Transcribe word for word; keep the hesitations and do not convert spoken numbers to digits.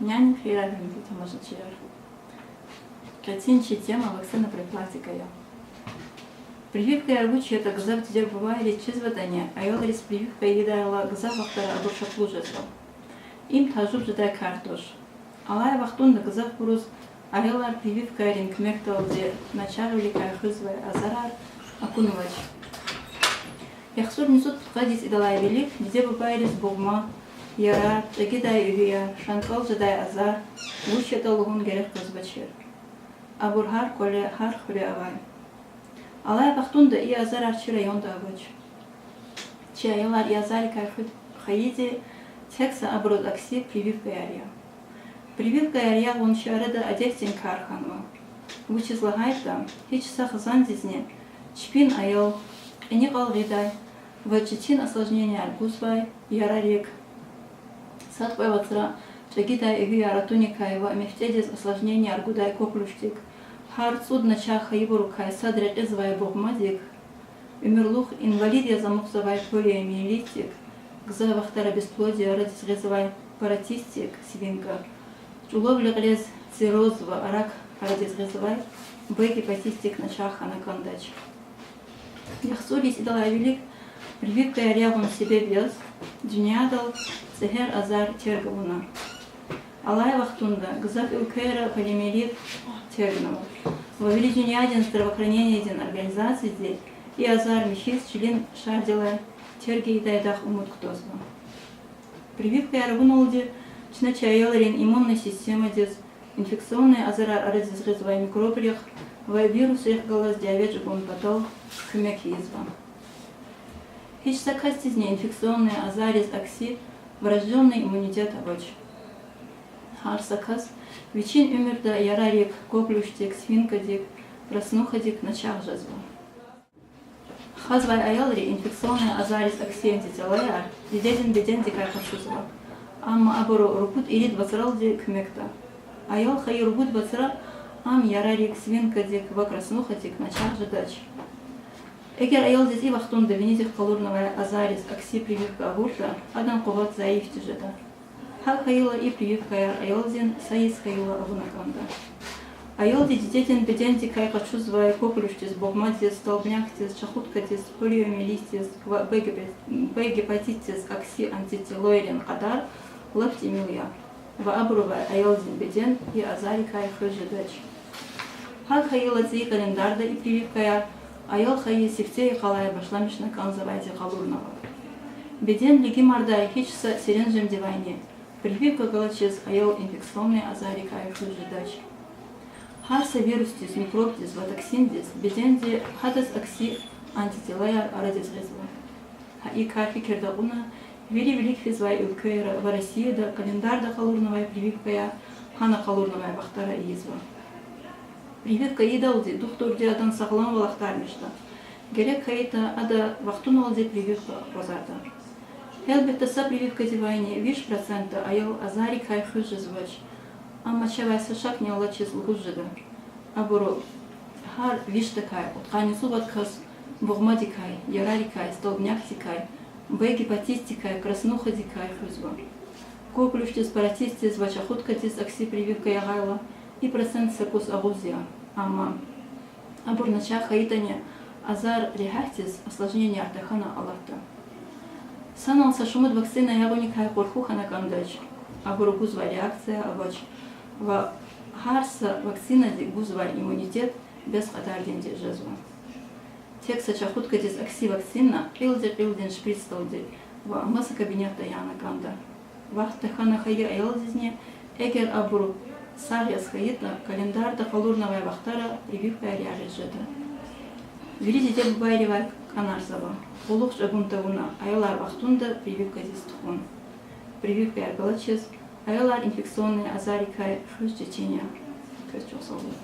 Нянин хийирар, гьуьрметлу тамашачияр. Къенин чи тема вакцинопрофилактика я. Прививкаяр вуч ятӀа гзаф диде-бубайриз чизватӀани, аялриз прививка ийидайла гзаф вахтара абур шаклу жезва. Им тажуб жедай кар туш. Алай вахтунда гзафбуруз аялар прививкайрин куьмекдалди начагъвиликай хуьзвай азарар акунвач. Яхцӏурни цӏуд пудкъад йис идалай вилик диде-бубайриз бугъма, ярар, чӏагидай уьгуьяр, шанкӏал жедай азар вуч ятӏа лугьун герек къвезвачир. Абур гьар кӏвале, гьар хуьре авай. Алай вахтунда и азарар чи районда авач. Чи аялар и азаррикай хуьд хайиди тек са абуруз акси прививкаяр я. Прививкаяр ягъун чи арада адетдин кар хьанва. Вучиз лагьайтӏа, гьич са хизандизни чпин аял, кьиникьал гъидай ва четин осложненияр гузвай ярарик, сад кьве вацра чӏагидай уьгуьяр атуникай ва мефтӏедиз осложненияр гудай коклюшдик, гьар цӏуд начагъ хьайибурукай сад рекьизвай бугъмадик, уьмуьрлух инвалид яз амукьзавай полиомиелитдик, гзаф вахтара бесплодие арадиз гъизвай паротитдик, свинка, чӏулав лекьрез цирроз ва рак арадиз гъизвай Б гепатитдик начагъ хьана кӏандач. Яхцӏур йис идалай вилик прививкаяр ягъун себеб яз дуьньядал цӏегьер азар терг авуна. Алай вахтунда гзаф уьлквейра полиомиелит тергнава ва вири дуьньядин здравоохранениедин организацияди и азар михьиз чилин шардилай терг ийидайдахъ умуд кутазва. Прививкаяр авуналди чна чи аялрин иммунный системадиз инфекционный азарар арадиз гъизвай микробрихъ ва вирусрихъ галаз диаве чӏугун патал куьмек ийизва. Гьич са касдизни инфекционный азарриз акси врождённый иммунитет авач. Гьар са кас вичин уьмуьрда ярарик, коклюшдик, свинкадик, краснухадик начагъ жезва. Хазвай аялри инфекционный азарриз акси антителаяр дидедин бедендикай къачузва, амма абуру ругуд-ирид вацралди куьмекда. Аял хайи ругуд вацра ам ярарик, свинкадик ва краснухадик начагъ жедач. Эгер аялдиз и вахтунда винидихъ къалурнавай азарриз акси прививка авуртӏа, адан къуват зайифди жеда. Гьакӏ хьайила и прививкаяр аялдин са йис хьайила авуна кӏанда. Аялди дидедин бедендикай къачузвай коклюшдиз, бугъмадиз, столбнякдиз, чахуткадиз, полиомиелитдиз ва Б геп-, Б гепатитдиз акси антителойрин кьадар лап тӏимил я ва абурувай аялдин беден и азаррикай хуьз жедач. Гьакӏ хьайила цӏийи календарда и прививкаяр аял хайи сифте йикъалай башламишна кӏанзавайди къалурнава. Беден лигимардай гьич са серенжемдивайни прививка галачиз аял инфекционный азаррикай хуьз жедач. Гьар са вирусдиз, микробдиз ва токсиндиз беденди гьадаз акси антителаяр арадиз гъизва. Гьа и кар фикирда кьуна вири вилик физвай уьлквейра ва Россияда календарда къалурнавай прививкаяр гьана къалурнавай вахтара ийизва. Прививка ийидалди духтурди адан сагъламвал ахтармишда. Герек хьайитӏа, ада вахтуналди прививка акъвазарда. Гьелбетда, са прививкадивайни виш процентда аял азаррикай хуьз жезвач, амма чавай са шакни алачиз лугьуз жеда: абуру гьар вишдакай, кьудкъанни цӏувад кас бугъмадикай, ярарикай, столбнякдикай, Б гепатитдикай, краснухадикай хуьзва. Коклюшдиз, паротитдиз ва чахуткадиз акси прививка ягъайла, и процент са кӏус агъуз я. Амма абур начагъ хьайитӏани, азар регьятдиз, осложненияр тахьана алатда. Санал са шумуд вакцина ягъуникай къурху хьана кӏандач, абуру гузвай реакция авач ва гьар са вакцинади гузвай иммунитет бес кьадардинди жезва. Тек са чахуткадиз акси вакцина кьилди-кьилдин шприцдалди ва маса кабинетда яна кӏанда. Вахт тахьана хайи аялдизни, эгер абур сагъ яз хьайитӏа, календарда къалурнавай вахтара прививкаяр ягъиз жеда. Вири диде-бубайривай кӏанарзава: кьулухъ чӏагун тавуна аялар вахтунда прививкадиз тухун. Прививкаяр галачиз аялар инфекционный азаррикай хуьз четин я. Квез чухсагъул.